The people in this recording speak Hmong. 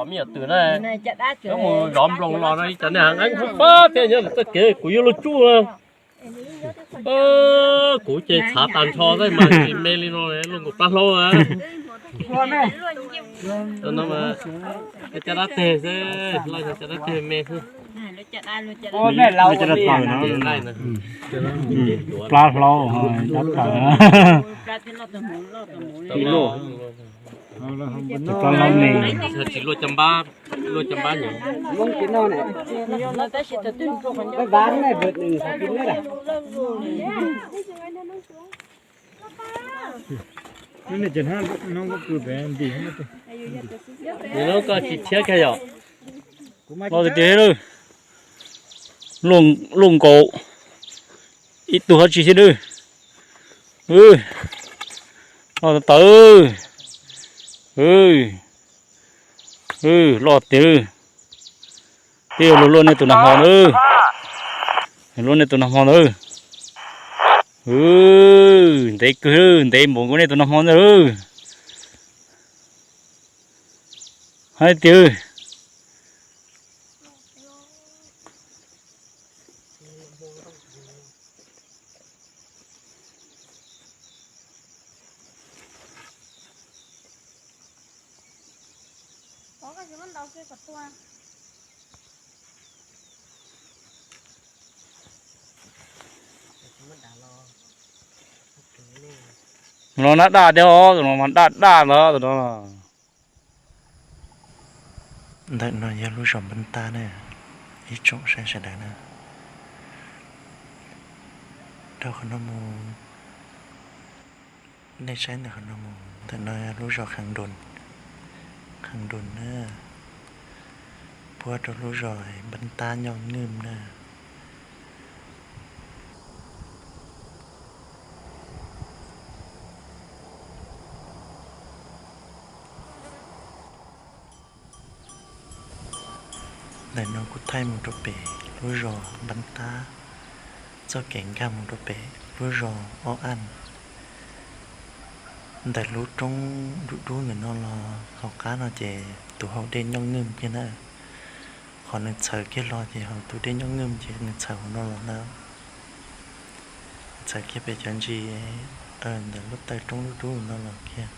Me nyuam twm na, koj mus zov nploos los no ib cov niag heev heev pab thiab nyob txoj kev kuv yuav luag tsuj. Kuv ces txhav tag nrho xwb mas tsis me li no, luag nkaus plab hlaub. Caj dab teg xwb, loj caj dab teg me xwb. Plab hlaub dab plaws. Plab hlaub me. Tsis luaj caj npab, luaj caj npab nyuam. Nim no koj tsis thiab kiag yom. Los tiag tiag, luaj nkaus ib tug hab tsi thiab nawb. Los tawv. Loj tiag. Twb yog luag luaj nej tus nag hmo nawb. Luaj nej tus nag hmo nawb. Ntev kawg, ntev npaum nkaus nej tus nag hmo ntag. Hais tias Tus no na daj thiab os, tus no mas daj daj ntawd tus no. Ntawm no yog lub zos Npab Tab na, ib tsoom saib sawv daws na. Dhau qhov no mus, nej saib ntawm qhov no mus, ntawm no lub zos Kheev Doos, Kheev Doos na, puab rau lub zos Npab Tab Nyooj Nwj na. Ntawm no kuv thaij mus rau pem lub zos Npab Tab, txoj kev nkag mus rau pem lub zos Ob Aj. Ntawm lub roob dub dub ntawm no los hauv qab no ces tus haus dej Nyooj Nwj kiag na. Qhov nws txhawv kiag los ces hauv tus dej Nyooj Nwj ces nws txhawv hauv no los na. Txhawv kiag pem cov ntsis ntawm lub taw roob dub dub no los kiag.